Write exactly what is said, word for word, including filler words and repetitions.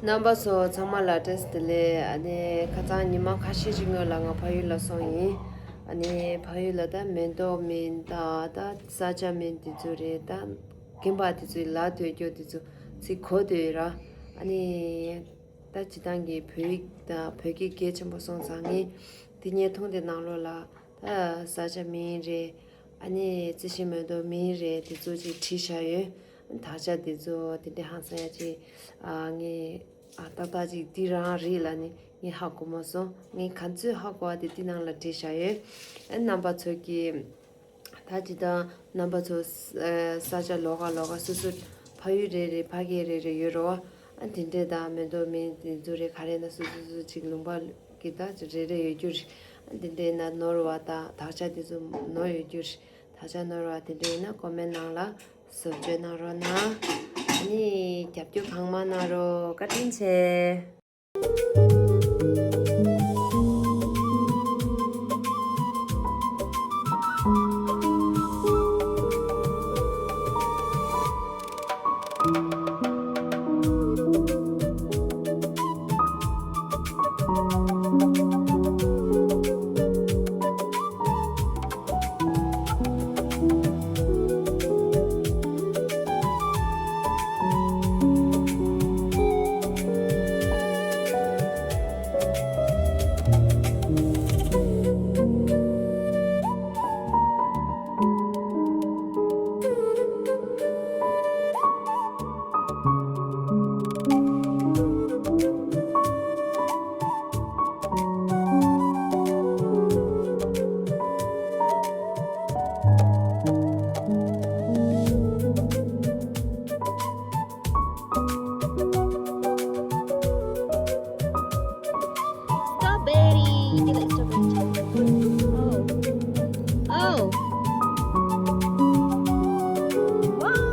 རྣམ་པ་ཚོ་ཚང་མ་ལ་བཀྲ་ཤིས་བདེ་ལེགས། ཨ་ནི་ཁ་སང་ཉི་མ་ཁ་ཤས་ཤིག་སྔོན་ལ་ང་ཕ་ཡུལ་ལ་སོང་ཡིན། ཨ་ནི་ཕ་ཡུལ་ལ་ད་མེ་ཏོག་སྨན་དང་ད་ས་ཆ་སྨན་དེ་ཚོ་རེད། ད་རྒན་པ་དེ་ཚོའི་ལ་སྟོད་རྒྱུ་དེ་ཚོ་ཚིག་གོ་སྟོད་ར། ཨ་ནི་ད་སྤྱི་བཏང་གི་བོད་ཡིག་དང་བོད་སྐད་གལ་ཆེན་པོ་སོང་ཙང་ངས་དེ་ཉན་ཐུང་དེ་ནང་ལོགས་ལ་ད་ས་ཆ་མིང་རེད། ཨ་ནི་རྩི་ཤིང་མེ་ཏོག་མིང་རེད། དེ་ཚོ་ཅིག་བྲིས་བཞག་ཡོད། དག་ཆ་དེ་ཚོ་དེ་འདྲའི་ཧང་སང་ཡ་ཅིག་ཨ་ངས་ཨ་ཏག་ཏག་ཅིག་འདི་རང་རེད་ལབ་ནས་ངས་ཧ་གོ་མ་སོང་། ངས་ག་ཚོད་ཧ་གོ་བ་དེ་འདི་ནང་ལ་བྲིས་བཞག་ཡོད། ཨ་རྣམ་པ་ཚོ་གིས་ད་ཅི་ད་རྣམ་པ་ཚོ་ས་ཆ་ལོགས་ཀ་ལོགས་ཀ་སོ་སོ་ཕ་ཡུལ་རེ་རེ་ཕ་སྐད་རེ་རེ་ཡོད་རེད་བ། ཨ་དེ་འདྲས་ད་མེ་ཏོག་མིང་དེ་ཚོ་རེ་ག་རེ་ན་སོ་སོ་སོ་ཅིག་ལུང་པ་གི་ད་རེ་རེ་ཡོད་རྒྱུ་རེད། ཨ་དེ་འདྲས་ན་ནོར་བ་ད་དག་ཆ་དེ་ཚོ་ནོར་ཡོད་རྒྱུ་རེད། དག་ཆ་ནོར་བ་དེ་འདྲས་ཡིན་ན་ཀོ་མེན་ནང་ལ་བཟོ་བཅོས་གནང་རོགས་གནང་། ཨ་ནི་རྒྱབ་སྐྱོར་གང་མང་གནང་རོགས། བཀའ་དྲིན་ཆེ། Strawberry. Do you like strawberry? Oh. Oh. Wow.